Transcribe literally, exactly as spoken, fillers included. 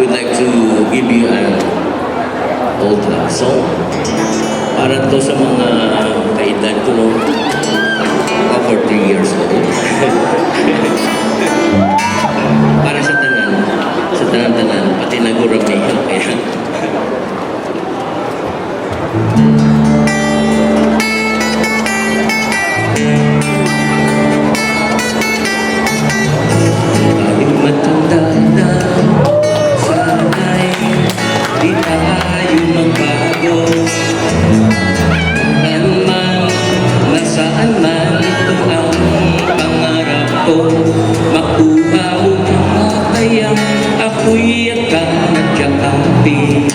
I'd like to give you an old love song. Para to sa mga kaedad ko, no? Over three years old. Para sa tanan, sa tanan-tanan, pati na guro mi. Ayan. Tayo matanda na, sana'y di tayo magbago. Saan man, nasaan man, ito ang pangarap ko. Makuha mo ang matayang ako'y yakan at yakampi.